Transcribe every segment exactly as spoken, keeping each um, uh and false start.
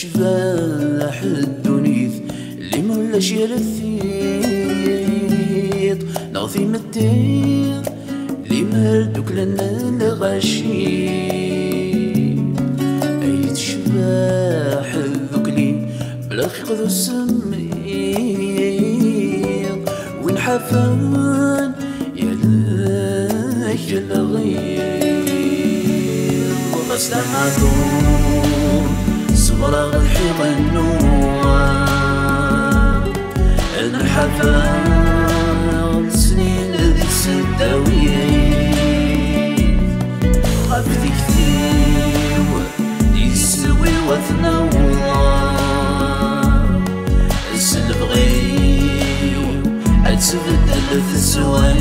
Tecbeḥ ddunit, limer ulac yir tiṭ neɣ timetti, limer dduklen lɣaci. Ay tecbeḥ tdukli, bla lxiq d usemmiḍ, win ḥafen yal lɣiḍ. Ɣas d amaɛṭub, ṣebreɣ lḥiɣ nnuɣ. Nḥafa snin di tseddawit, ɣef tikti-w, yeswi-w ad t-naweḍ. S lebɣi-w ad tbeddel teswiɛt.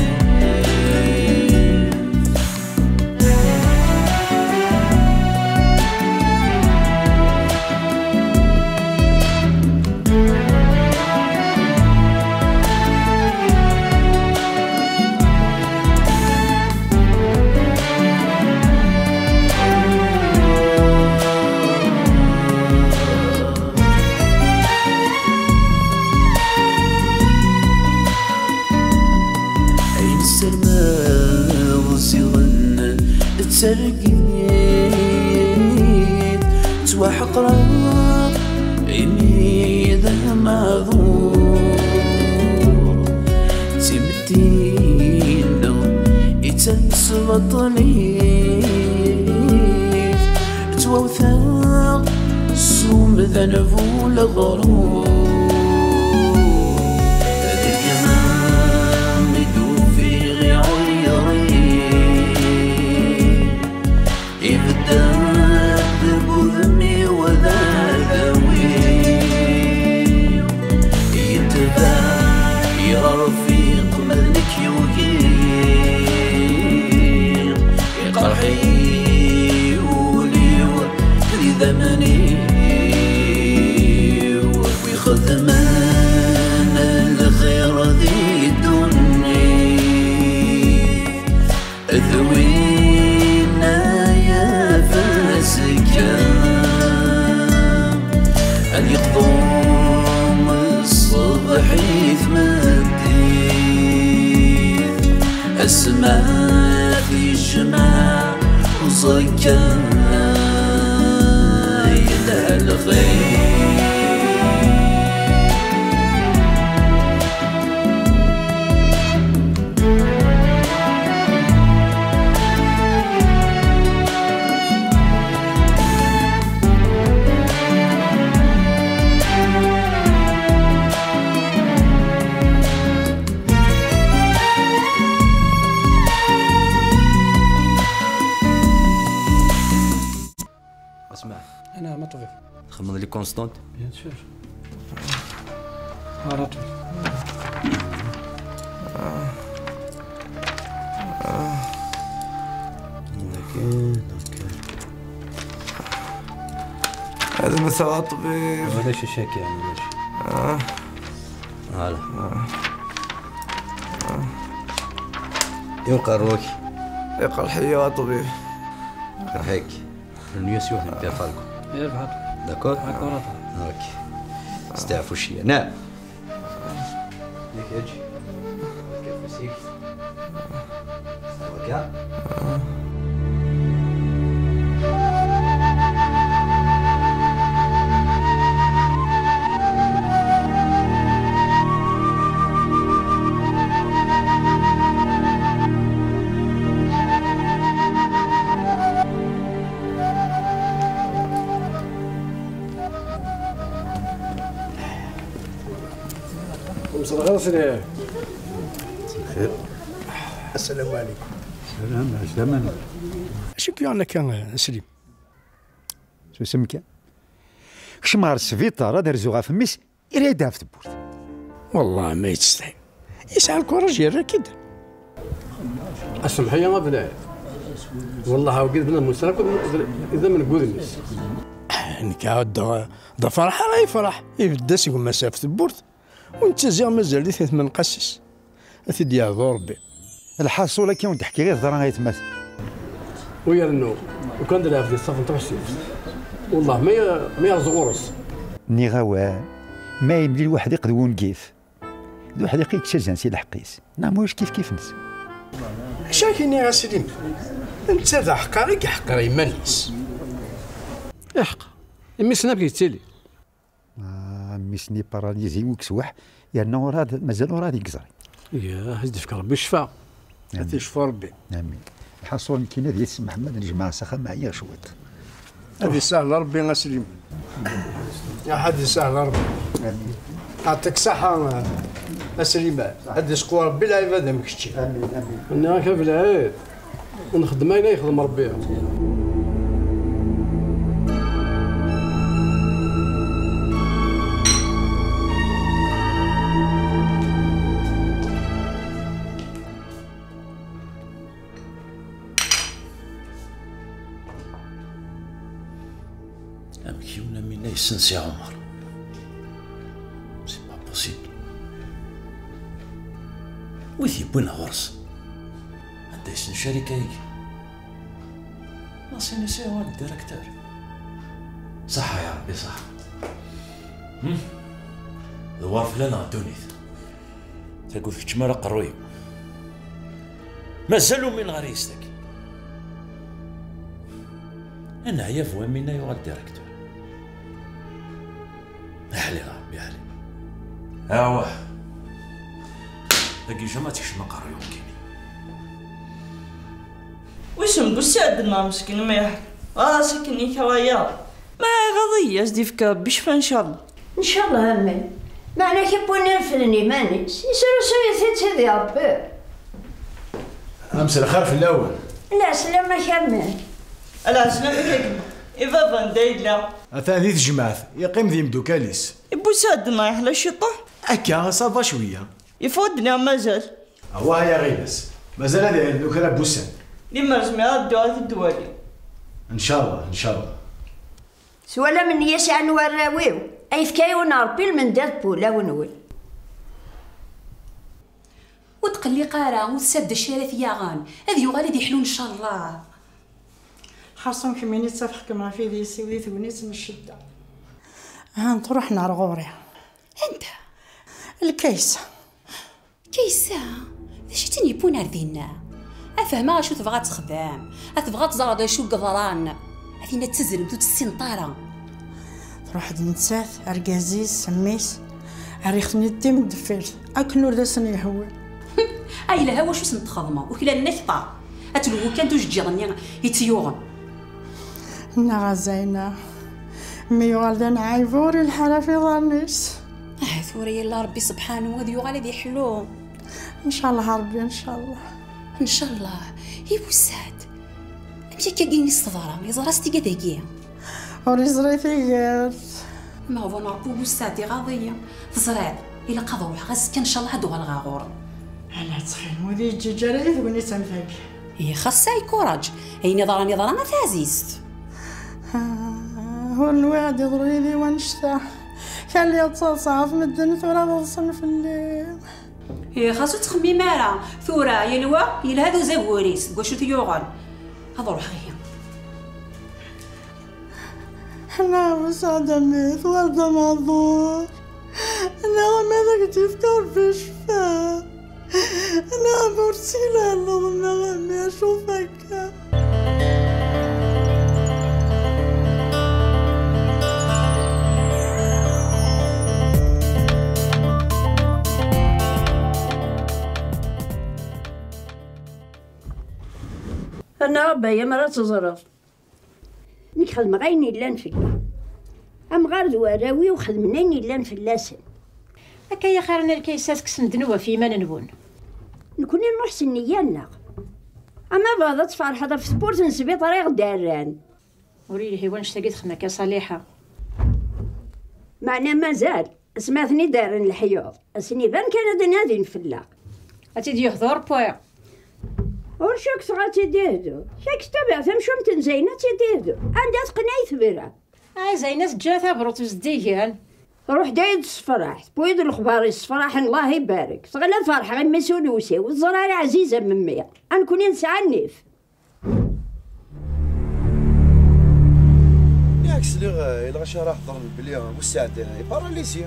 Ayen ssermeɣ ziɣen d targit, ttwaḥeqreɣ imi d amaɛdur. D timetti-nneɣ i d tamesbaṭlit, ttwawteɣ s umdan bu leɣrur. Deg-m i d-ufiɣ iɛeyren, ibedden deg udem-iw d adawi. Yetbeɛ irfiq ma d nekk yugi, iqerḥ-iyi wul-iw d idammen-iw. Wi xedmen lxir di ddunit, d winna yaf azekka, ad yeqḍu ṣṣbeḥ i tmeddit, asma tijmeɛ uẓekka yelha lxir. اسمع. انا مطبخ. تخمم لي كونستانت؟ بيان سور. على طول. لكن، لكن. هذا مثل الطبيب. ولا شي شاكي، يعني، ولا شي. آه. فوالا. آه. آه. يوقع الروك. يقرح يا طبيب. هيك. النيوسيو هنا ديال فالكو. يا فهد. داكور؟ داكور، أطلع. اوكي. استعفوا شوية. نعم. ياك هادشي. كيف مسيك؟ هكا. مساء الخير سيدي. مساء الخير. السلام عليكم. سلام، عسلامة. اش كيان لك يا سليم؟ شو اسمك؟ كشمار سفيطار، هذا رزوغ في ميس. Ira-yi-d ɣef tewwurt. Wellah ma yettsetḥi. Yesɛa lkuṛaj yerra-k-id. Asemḥi a bnay. Wellah awgid bnadem usra akked idammen n wudem-is. Nekk ɛuddeɣ d aferḥ ara yefreḥ. Ibedd-as gma-s ɣef tewwurt. Ur nettaziɣ mazal di tmenqas-is. Ad t-id-yeɛḍu Rebbi. Lḥaṣul akka ur d-ḥkiɣ i teḍra ay atmaten. U yernu, ukan d lɛebd yeṣṣafen taɣect-is. Wellah ma, ma yerẓ ɣur-s. Nniɣ-awen, ma yemlil uḥdiq d wungif, d uḥdiq i yettazan si lḥeqq-is, neɣ ma ulac kif kif-nsen. Acu ak-iniɣ a Slim? Netta d aḥeqqar i yeḥqer iman-is. Iḥeqq. Mmi-s-nni amek yettili? Ah, mmi-s-nni paralizi ukswaḥ, yerna urɛad, mazal urɛad i yeẓri. Yah, ad s-d-yefk Rebbi ccfa. Ad t-yecfu Rebbi. Amin. Lḥaṣun, nekkini ad yis Mḥemmed, nejmeɛ s axxam, ɛyiɣ cwiṭ. Ad yessahel Rebbi a Sliman. Ad yessahel Rebbi. Amin. Yeɛṭik ṣṣeḥḥa a Sliman. Ad d-yesqu Rebbi lɛibad am kečči. Amin, amin. Nniɣ-ak a Belɛid, nxeddem ayen ay yexdem Rebbi. Amek yiwen am winna yessen Si Ɛumar? C'est pas possible. Wi t-yewwin ɣur-s? Anda yessen ccarika-agi? L'ancien S E O d directeur. Ṣaḥa ya Rebbi, ṣaḥa. Hmm? D war fell-aneɣ ddunit. Tagut keččem ara aqerruy-iw. Mazal umineɣ ar yis-tagi. Anɛeyya bu Amina yuɣal directeur. Aḥli a Rebbi, aḥli. Awah. Dagi jama tekcem aqerruy-iw nekkini. Wissen bu sseɛd-nneɣ meskin ma yeḥ-, ɣas akken yekrayeɣ. Ma iɣaḍ-iyi, ad s-d-yefk Rebbi ccfa, ncallah. Ncallah, amin. Meɛna kif win irefden iman-is, yesrusu-it-id Sidi Rebbi. Amselxir fell-awen. Lɛeslama-k, amin. Lɛeslama-k a gma. I baba anda yella? Atan di tejmaɛt, yeqqim d yimdukal-is. I bu sseɛd-nneɣ yeḥla ciṭuḥ? Akka, ça va cwiya. Yeffeɣ-d neɣ mazal? Awah ay aɣilas, mazal ad irennu kra n wussan. Limer zmireɣ ad dduɣ ad t-id-waliɣ. Ncallah, ncallah. Twalam nniya sɛan warraw-iw, ayefk-awen Rebbi lmendad n wulawen-nwen. Ur tqelliq ara, ur tessared acu ara t-yaɣen, ad yuɣal ad iḥlu ncallah. Xaṣum kemmini ttafeɣ-kem ɣef idis-iw di tegnit n ccedda. Han truḥen ar ɣur-i. Anda? Lkaysa. Kaysa, d acu i tt-in-yewwin ar dinna? A fehmeɣ acu tebɣa ad texdem, a tebɣa ad tẓer d acu i yeḍran. A tinna d tazremt ur tt-tessineḍ ara. Truḥ-d nettat, argaz-is, mmi-s, rriɣ-ten-id timdeffirt, akken ur d asen-yehwi. Ay lha wacu sen-txedmeḍ, uklalen akteṛ. Ad tlew kan tujeǧǧiḍ-nni i tt-yuɣen. Nnaɣ a Zayna, mi yuɣal d anɛaybu ur ilḥa ara ɣef iḍarren-is. Ah, tura yella Rebbi sebḥanu ad yuɣal ad iḥlu. Ncallah a Rebbi, ncallah. Ncallah, i Busaɛd. Amek akka i s-teḍra? Yeẓra-tt tigad-agi? Ur yeẓri tigert. Ma ɣur Rebbi Busaɛd iɣaḍ-iyi. Teẓriḍ, ilaq ad ruḥeɣ azekka, ncallah ad d-uɣaleɣ ɣur-m. Ala ttxil, ur yi-ǧǧiǧ ara di tegnit am tagi. Ih, xas sɛi kuraǧ. Ayen iḍran iḍran a taɛzizt. Ah, ur nwiɣ ad iḍru yid-i wannect-a. Kali ad ttaḍsa ɣef medden tura ad ḍsen fell-i. Ih, xas ur ttxemmim ara. Tura, yal wa yelha d uzagur-is, deg wacu t-yuɣen. Ad ruḥeɣ ihi. Ḥna Busaɛd a mmi, twalaḍ amaɛduṛ. Ḥna ma d ak-d-yefk Rebbi ccfa. Ḥna ur ttili ḥelleḍ-nneɣ a mmi, acuf akka. Ḥna Rebbi, amer ad teẓreḍ. Nekk xedmeɣ ayen yellan fell-i. Amɣar d warraw-iw xedmen ayen yellan fell-asen. Akka i axir n lkaysa, tekksem ddnub ɣef yiman-nwen. Nekni nruḥ s nniya-nneɣ. Ama bɣiḍ ad tferḥeḍ ɣef tewwurt n sbiṭar i ɣ-d-rran. Ur yelhi wannect-agi texdem akka Ṣaliḥa. Meɛna mazal. Asmi ad ten-id-rren leḥyuḍ, ad sen-iban kan ad nadin fell-aɣ. Ad tt-id-yehdu Ṛebbi. Ur cukteɣ ad tt-id-ihdu. Kak tabiɛt tamcumt n Zayna ad tt-id-ihdu. Anda teqqen ay tebra? Ay Zayna teǧǧa tabrut zeddigen. Truḥ-d ay d-tessefraḥ, tewwi-d lexbar yessefraḥen, Allah ibarek. Teɣli ad ferḥeɣ imi s ul-iw, ur teẓri ara ɛziz am mmi. A nekni nesɛa nnif. Ya Sliɣ, eh, i lɣaci ara ḥeḍren belli, eh, Musaɛd, eh, iparalizi.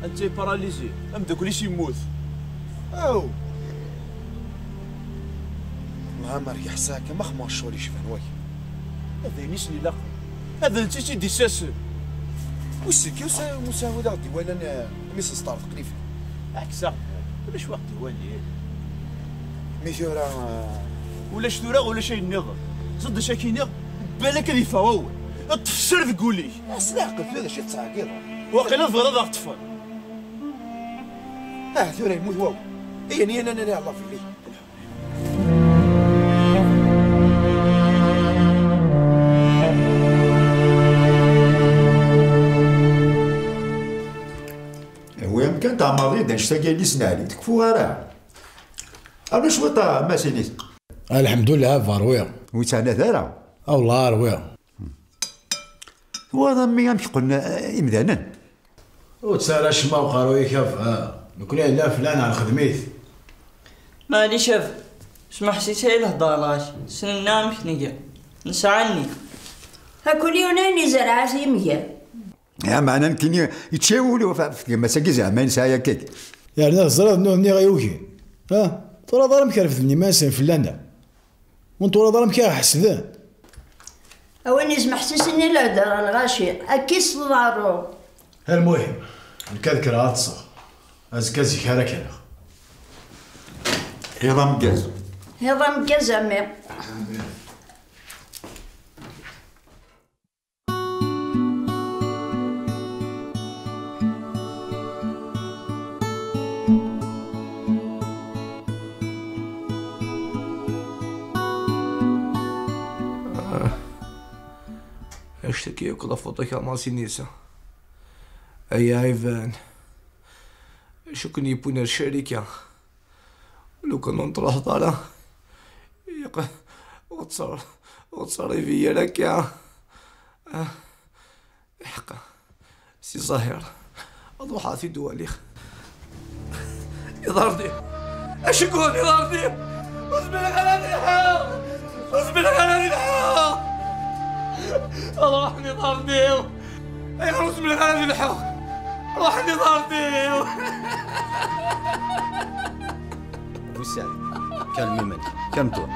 Anta iparalizi? Ameddakel-is yemmut. Aw! Mɛamer yeḥsa akka ma xemmeɣ ccɣel yecban wagi. Ad ayen i sen-ilaqen. Ad netta i tt-id-issasen. Wissen kan usa-, Musaɛd ad aɣ-d-iwalan, eh, mi s-nesṭerḍeq nifel. Ɛekseɣ. Ulac wa ɣ-d-iwalin. Mi tura, eh, ulac tura, ulac ayen nniḍen. Ẓed acu ak-iniɣ, balak ad yeffeɣ wawal. Ṭṭef sser deg wul-ik. S leɛqel tura d acu i tettɛeggiḍeḍ? Waqila tebɣiḍ ad aɣ-ṭṭfen. Ah, tura yemmut wawal. Iyan, iyan, ad nali ɛla fell-ik. Wi amkan tɛemmreḍ-iyi-d annect-agi yelli-s n Ɛli, tekfu ara. Rnu cwiṭ a Masinit. Alḥemdullah, a baba, rwiɣ. Ur yettɛanat ara? A wellah, rwiɣ. Twalaḍ a mmi amek qqlen, eh, imdanen? Ur ttara acemma uqerruy-ik a baba. Nekkni yella fell-aneɣ nexdem-it. Maɛlic a baba. Smeḥ-itt ay lhedra lɣaci. Ssnen amek nga. Nesɛa nniya. Hakul yiwen ayen izerɛa s yimger. Ya, meɛna nekkini yečča wul ɣef, ɣef tgemma-agi zeɛma i nesɛa yakkak. Yerna teẓriḍ nutni ɣ-yugin. Ha? Twalaḍ ara amek refden iman-nsen fell-aneɣ? Ur twalaḍ ara amek i ɣ-ḥesden? A win izmeḥsisen i lhedra n lɣaci, akka i s-tḍerru. Lmuhim, nekk ad kkreɣ ad ṭṭseɣ. Azekka zik ara k-rreɣ. Iḍ ameggaz. Iḍ ameggaz a mmi. Annect-agi yakk d afeṭṭuk a Masinisa. Ay aɛiban. Acu ken-yewwin ar ccarika? Lukan ur n-truḥeḍ ara, yeq-, ur tt-, ur ttqerrib ara akka. Ah, iḥeqqa, Si Zahir, ad ruḥeɣ ad t-id-waliɣ. Iḍarren-iw, aceggun iḍarren-iw, ur zmireɣ ara ad lḥuɣ, ur zmireɣ ara ad lḥuɣ. Ad ruḥen iḍarren-iw. Ayɣer ur zmireɣ ara ad lḥuɣ? Ruḥen iḍarren-iw. Busaɛd, kalm iman-ik, kalm-toi.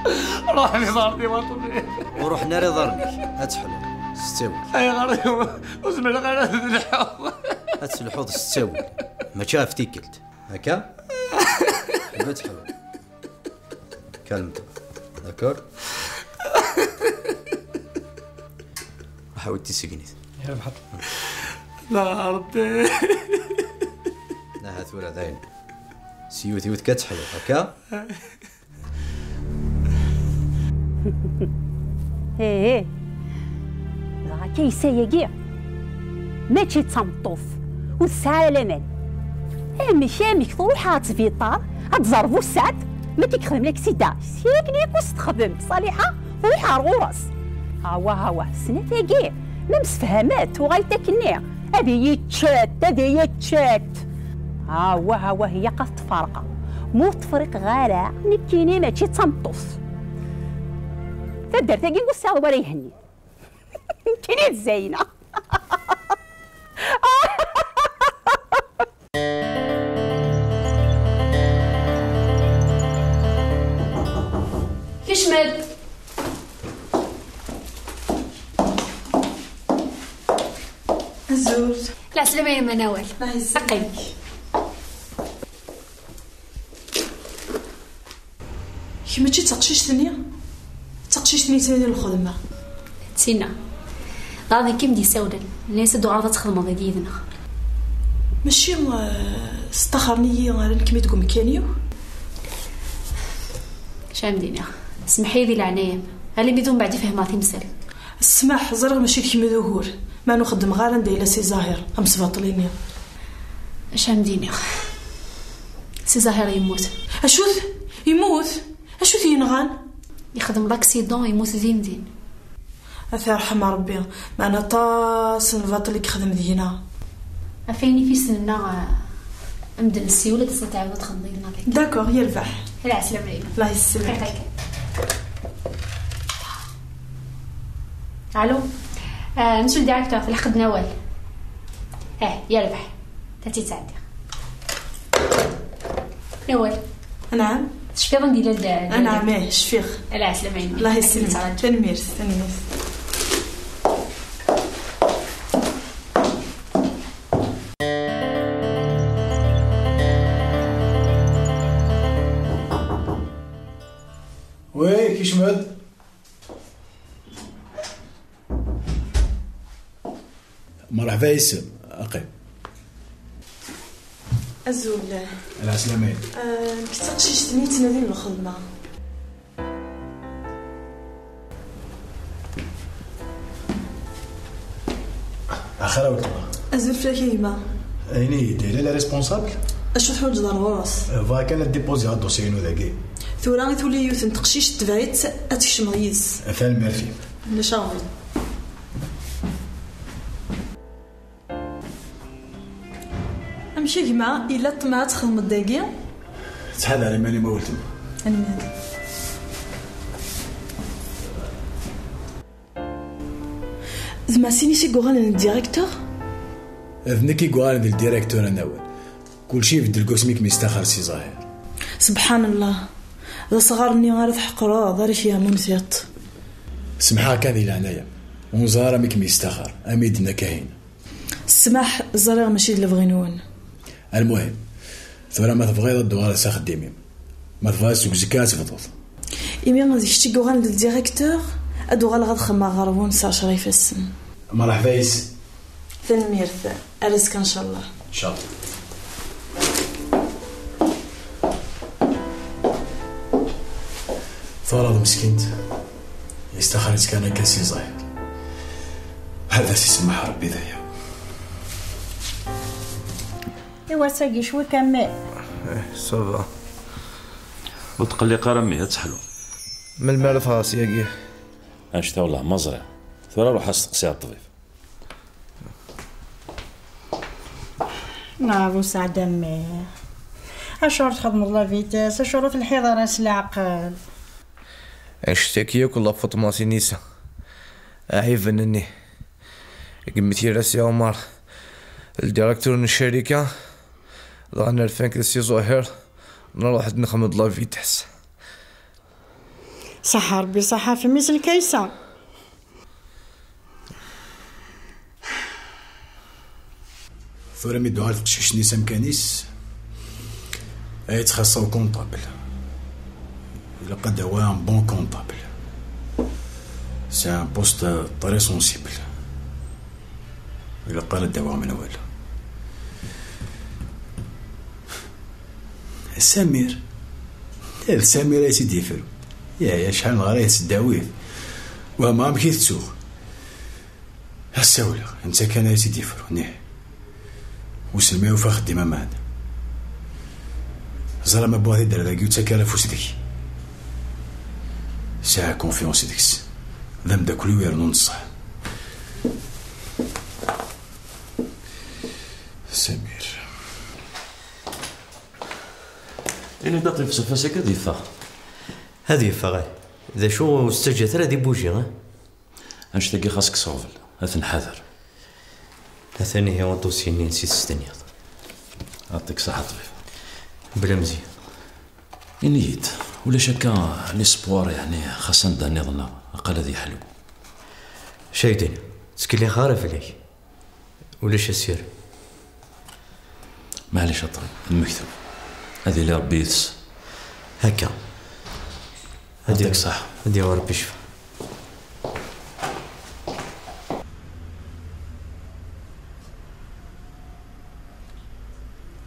Ruḥen iḍarren-iw a ṭṭbib. Ur ruḥen ara iḍarren-ik, ad teḥluḍ, s ttawil. Ayɣer ur zmireɣ ara ad lḥuɣ? Ad telḥuḍ s ttawil, mačči ɣef tikkelt. Akka? Ad teḥluḍ. Calme-toi. D'accord? Ḥawi tissegnit. Yerbeḥ. La Rebbi. Aha tura dayen. S yiwet yiwet kan ad teḥluḍ, akka? Ih, dɣa Kaysa-agi mačči d tameṭṭut, ur tesɛi ara laman. Amek, amek truḥ ɣer sbiṭar ad tẓer Busaɛd, ma k-ixdem laksida, s yakken yakk s texdem Ṣaliḥa, truḥ ɣer ɣur-s. Awah, awah, snat-agi, ma msefhamet, tuɣal-d akkenni, ad iyi-ččet, ad iyi-ččet. Awah, awah, ilaq ad t-ferqeɣ. Ma ur t-friqeɣ ara, nekkini mačči d tameṭṭut. Taddart-agi ur sɛiɣ wara ihenni. Nekkini d Zayna. Kecmet. Azul. Lɛeslama a yemma Nawal. Aqim. Kemm mačči d taqcict-nni? D taqcict-nni yettnadin lxedma. Tina. Dɣa d nekk i m-d-yessawlen. Nnan-as ad d-tuɣaleḍ ad txedmeḍ dagi yid-neɣ. Mačči, eh, staxren-iyi ara nekk mi deg umkan-iw? Acu ara m-d-iniɣ? Semmeḥ-iyi di leɛnaya-m. Alimi d umbeɛd i fehmeɣ timsal. Ssmaḥ, ẓriɣ mačči d kemm i d ugur. Ma ur xeddmeɣ ara anda yella Si Zahir, amesbaṭli-nni. Acu ara m-d-iniɣ? Si Zahir yemmut. Acu-t? Yemmut? Acu t-yenɣan? Yexdem l'accident, yemmut din din. Ad t-yerḥem Rebbi, meɛna aṭas n lbaṭel i yexdem deg-neɣ. Ɣef ayen i t-yessnen, eh, ad m-d-nessiwel, ad d-tɛawdeḍ ad txedmeḍ yid-neɣ. D'accord, yerbeḥ. Lɛeslama-inem. Allah yesselmek. Alo. Ah, monsieur le directeur, tleḥqed Nawal. Ah, yerbeḥ. Ta tt-yettɛeddi. Nawal. Anɛam. Tecfiḍ anda yella dda-, dda-, Anɛam, ih, cfiɣ. Ala ɛeslama-inem. Allah yesselmek. Tanemmirt, tanemmirt. Oui, kecmet. Merḥba yes-m, aqim. Azul. Ɛeslama-m. Ah, nekk d taqcict-nni yettnadin lxedma. Axir a weltma. Azul fell-ak a gma. Ini-yi-d, yella le responsable? Acu teḥwaǧeḍ ar ɣur-s? Bɣiɣ kan ad dipuziɣ adossier-inu dagi. Tura i tuli yiwet n teqcict, tebɛ-itt ad tkecmeḍ yid-s. Tanemmirt-im. Ulac aɣbel. Amek a gma, yella ṭṭmeɛ ad txedmeḍ dagi? Ttḥadar iman-im a weltma. Tanemmirt. D Masin i s-i yuɣalen d directeur? D nekk i yuɣalen d directeur a Nawal. Kulci ibeddel deg wasmi i kem-yestaxer Si Ẓahir. Subḥan Allah. D asɣar-nni ara tḥeqreḍ, ara k-yeɛmun tiṭ. Semḥeɣ kan di leɛnaya-m. Ur neẓri ara mi kem-yestaxer, am i d-tenna Kahina. Ssmaḥ, ẓriɣ mačči d lebɣi-nwen. Almuhim, tura ma tebɣiḍ ad d-tuɣaleḍ s axeddim-im. Ma tebɣiḍ seg uzekka ad tebduḍ. Imi d kečč i yuɣalen d directeur, ad uɣaleɣ ad xedmeɣ ɣer-wen s ɛecra ifassen. Merḥba yes-m. Tanemmirt. Ar azekka, ncallah. Ncallah. Twalaḍ meskint, yestaxer-itt kan akka Si Ẓahir. Ad as-isemmeḥ Rebbi d aya. Iwass-agi cwi kan, mais. Eh, ça va. Ur tqelliq ara, mmi, ad teḥlu. Melmi ara tɣer syagi? Annect-a wellah ma ẓriɣ. Tura ruḥ ad steqsiɣ ṭṭbib. Neɣ bu sseɛd a mmi. Acuɣer txedmeḍ la vitesse? Acuɣer ur telḥiḍ ara s leɛqel? Annect-agi akk la faute n Masinisa. Aɛiben-nni. Yemmet yir-as i Ɛumar, ldirektur n ccarika, dɣa nerfa nekk d Si Ẓuhir, nruḥ-d nexdem-d la vitesse. Ṣaḥa Rebbi, ṣaḥa f mmi-s n Kaysa. Tura mi d-tuɣal teqcict-nni s amkan-is, ay ttxaṣṣa ukunṭabl. Ilaq ad d-awi un bon comptable. C'est un poste très sensible. Ilaq ara d-awiɣ menwala. Samir. D Samir ay tt-id-yefrun. Yaya, acḥal neɣra-yas s ddawit. Wehmeɣ amek i tettuɣ. Ad sawleɣ, netta kan ay tt-id-yefrun, ih. Wissen ma yufa axeddim aman. Ẓer ama wwiɣ-t-id ar dagi, ur ttak ara afus deg-i. Sɛiɣ confiance deg-s. D ameddakel-iw yernu neṣṣeḥ. Samir. Ini-d a ṭṭbib s ufas-agi ad yeffeɣ. Ad yeffeɣ, eh. D acu ur s-ttaǧǧat ara ad ibuji, eh? Annect-agi xas kkes ɣbel, ad t-nḥader. Atan ihi uṭusi-nni s i testenyaḍ. Yeɛṭik ṣaḥa a ṭṭbib. Bla Mezyan. Ini-yi-d, ulac akka l'espoir, yeɛni xas anda nniḍen aqal ad yeḥlu. Cayden, ttkellixeɣ ara fell-ak. Ulac asirem. Maɛlic a ṭṭbib, d mektub. Ad yili Rebbi yid-s. Akka. Ad Yeɛṭik ṣaḥa. Ad yawi Rebbi ccfa.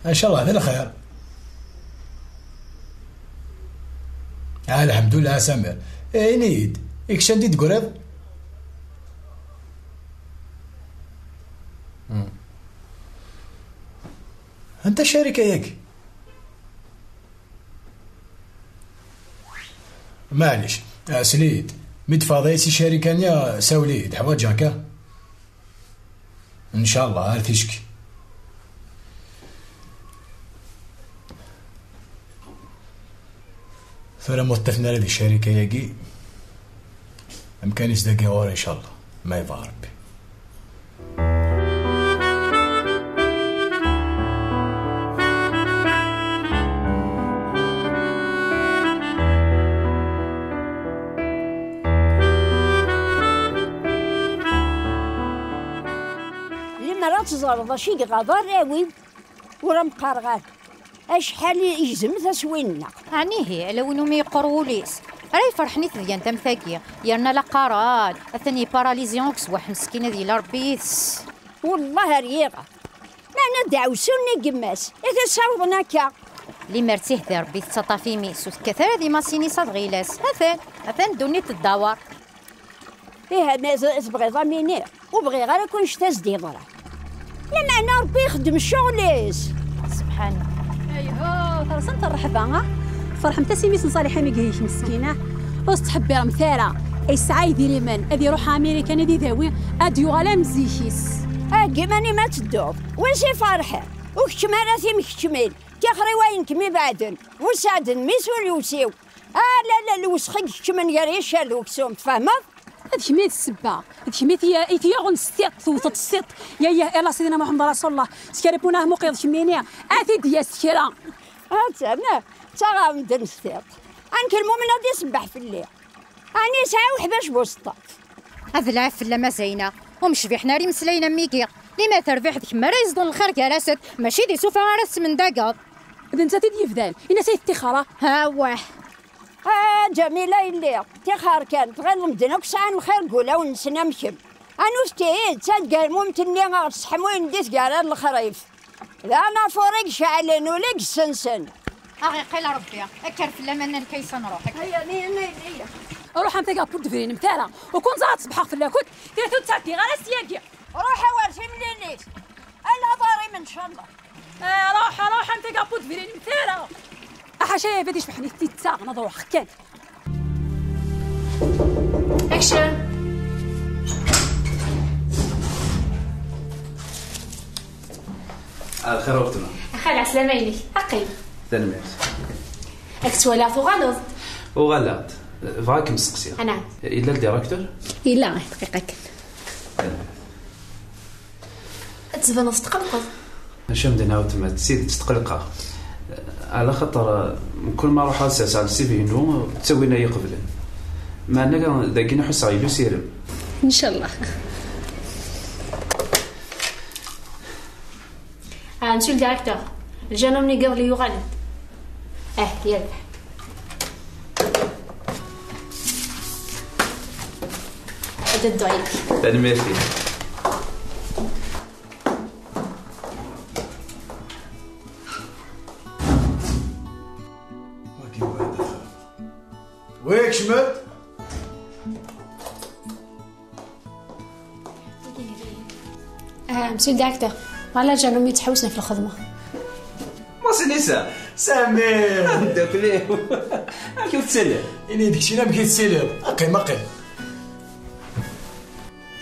Ncallah d lxir. Ah, lḥemdullah a Samir. Eh, ini-yi-d, ikcem-d i d-tegriḍ? Hmm. Anta ccarika-yagi? Maɛlic, ah, sel-iyi-d. Mi d-teffɣeḍ ay si ccarika-nni, ah, sawel-iyi-d, ḥwaǧeɣ-k, ah. Ncallah, ar ticki. Tura ma ur ṭṭifen ara di ccarika-yagi, amkan-is dagi ɣur-i, ncallah, ma yebɣa Rebbi. Terḍa acu i iɣaḍ arraw-iw, ur am-qqareɣ ara. Acḥal i yegzem taswin-nneɣ. Ɛni ihi, ala win umi yeqqur wul-is? Ara yefrḥen i tedyant am tagi, yerna la qqaren, atan yeparalizi akk s waḥ meskin ad yili Rebbi yid-s. Wellah ar yiɣ. Meɛna ddeɛwessu-nni n yemma-s, i t-issawḍen akka. Limer d tihdi Rebbi tettaṭṭaf imi-s, ur tekkat ara di masin-is ad ɣilas. Atan, atan ddunit teddawer. Ihi, ma t-, tebɣiḍ a m-iniɣ, ur bɣiɣ ara akk annect-a s-d-yeḍra. Lameɛna Rebbi ixeddem ccɣel-is. Subḥan. Ayhuh, terẓemt rrehba, ha? Ferḥemt-as i mmi-s n Ṣaliḥa mi yehik meskin, ah? Ur s-ttḥebbiremt ara. Yesɛa idrimen, ad iruḥ ɣer Marikan ad idawi, ad d-yuɣal am zik-is. Heggi iman-im ad tedduḍ. Wi s-iferḥen? Ur keččem ara timkeččmin. Tixer i wayen kem-ibeɛden. Ur sɛedden mmi-s ur yewsiw. Ah, la, la, lewsex i ikeččmen gar yiccer d uksum, tfehmeḍ? D kemm i d ssebba, d kemm i t-, i t-yaɣen s tiṭ, tewteḍ s tiṭ. Ya, ya, illa Sidina Muḥemmed Rasulullah, skerpuna muqiḍ kemmini, a t-id-yas kra. Attan, ttaɣ-awen-d s tiṭ. Anke lmumen ad isebbeḥ fell-i. Ɛni yesɛa uḥbac buseṭṭaf? Ad lɛib fell-am a Zayna, ur mecbiḥen ara imeslayen am wigi. Lima terbiḥ d kemm ara yeẓḍun lxir gar-asent, mačči d isufa ara tesmendageḍ. D nettat i d-yebdan, ini-as ay tettixer. Awah. A Ǧamila yelli, ṭṭixer kan, tɣileḍ medden akk sɛan lxir deg wulawen-nsen am kemm. Anut-iyi-d, ttadgar mumt-nni ɣer sseḥmuyen di tgara n lexrif. D anafuṛ i iceɛlen, ula i yessensen. Aɣ iqqil Rebbi, kker fell-am a Nna Lkaysa nruḥ. Aya, aya, aya, aya. Ruḥ am tagi ur d-brinemt ara. Ur kun-ẓer ad ṣebḥeɣ fell-akent, tira ur ttɛeddiɣ ara s yagi. Ruḥ a wer timlilit. Ala ḍarim ncallah. Eh, ruḥ, ruḥ am tagi ur d-brinemt ara. Aḥaca ya bad icebḥen i t-ittaɣen ad ruḥeɣ kan. Action! Lxir a weltma. Axir, ɛeslama-inek. Aqim. Tanemmirt. Ad k-ttwaliɣ tuɣaleḍ-d. Uɣaleɣ-d. Bɣa ad kem-steqsiɣ. Anɛam. Yella ldirektur? Yella, dqiqa kan. Tanemmirt. Ad tbaneḍ tetqelqeḍ. Acu am d-nniɣ a weltma, d tidet tqelqeɣ. Ɛla xaṭer, mkul ma ruḥeɣ ad serseɣ lsibi-inu, ttawin ay iqeblen. Meɛna dagi ḥusseɣ yella usirem. Ncallah. Ah, monsieur le directeur, le jeune homme-nni n yiḍelli yuɣal-d. Ah, yerbeḥ. Ad dduɣ yid-k. Tanemmirt-ik. Wi kecmet? Ah, monsieur le directeur, voilà, jeune homme yettḥewwis ɣef lxedma. Masinisa, Samir! Ameddakel-iw! Amek i tettiliḍ? Ini-d keččini amek i tettiliḍ? Aqim, aqim.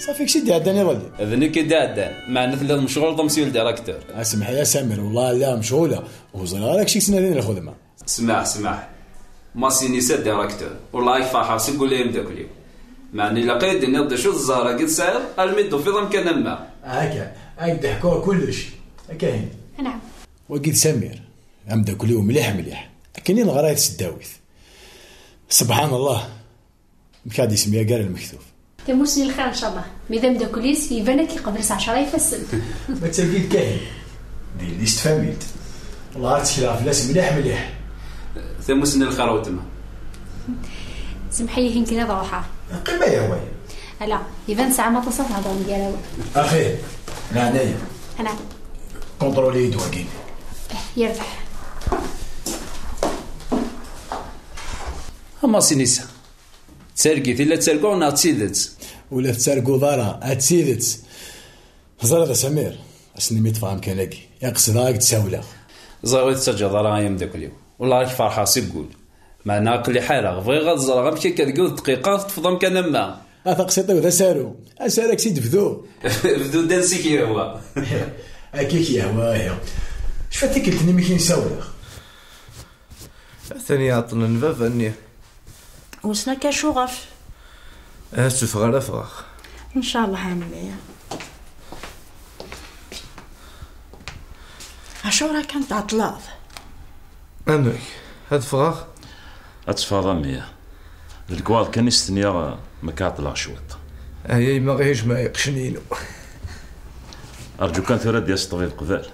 Safi, kečč i d-iɛeddan iḍelli? D nekk i d-iɛeddan, meɛna telliḍ mecɣuleḍ a monsieur le directeur. Asemḥ-iyi a Samir, wellah lliɣ mecɣuleɣ, ur ẓriɣ ara kečč i yettnadin lxedma. Smaḥ, smaḥ. Masinisa, directeur. Wellah ad k-ferḥeɣ seg wul ay ameddakel-iw. Meɛna ilaq ad yi-d-tiniḍ d acu d zzher-agi tesɛiḍ, almi d-tufiḍ amkan am wa. Akka, ad k-d-ḥkuɣ kullec. Akka hin. Anɛam. Wagi d Samir, ameddakel-iw mliḥ, mliḥ. Akken i neɣra i tesdawit. Sebḥan Allah. Amek ad isem yagar lmektub? Tamussni n lxir, ncallah. Mi d ameddakel-is, iban ad k-iqbel s ɛecra ifassen. Ma d tagi d Kahil, d yelli-s n tfamilt. Wellah ad ttekleɣ fell-as mliḥ, mliḥ. Tamussni n lxir a weltma. Semḥ-iyi, hin kan ad ruḥeɣ. Qqim a yehwa. Ala, iban tesɛam aṭas ad thedrem gar-awen. Axir, leɛnaya. Ala. Contrôle-iyi-d wagi. Eh, yerbeḥ. A Masinisa. D targit i la ttarguɣ neɣ d tidet? Ur la tettarguḍ ara, d tidet. Teẓriḍ a Samir, ass-nni mi ṭṭfeɣ amkan-agi, i qesdeɣ ad k-d-sawleɣ. Ẓriɣ ur tettaǧǧaḍ ara ay ameddakel-iw. Wellah ad k-ferḥeɣ seg wul. Meɛna aql-i ḥareɣ, bɣiɣ ad ẓreɣ amek akka deg yiwet dqiqa teṭṭfeḍ amkan am wa. A taqsiṭ-iw d asaru, asaru ad k-tt-id-bduɣ. Bdu-d ansi k-yehwa. Akka i k-yehwa, ihi. Cfat tikkelt-nni mi k-in-sawleɣ. Atan iɛeṭṭlen baba-nni. Wissen akka acuɣef? Ad tteffɣeɣ ara ffɣeɣ. Ncallah a mmi. Acuɣer akka tɛeṭṭleḍ? Amek? Ad ffɣeɣ? Ad teffɣeḍ a mmi. D lekwaɣeḍ kan i s-tenniɣ, ma k-ɛeṭṭleɣ cwiṭ. Aya yemma ɣ-ijmeɛ iqecen-inu. Rǧu kan tura ad d-yas ṭṭbib qbal.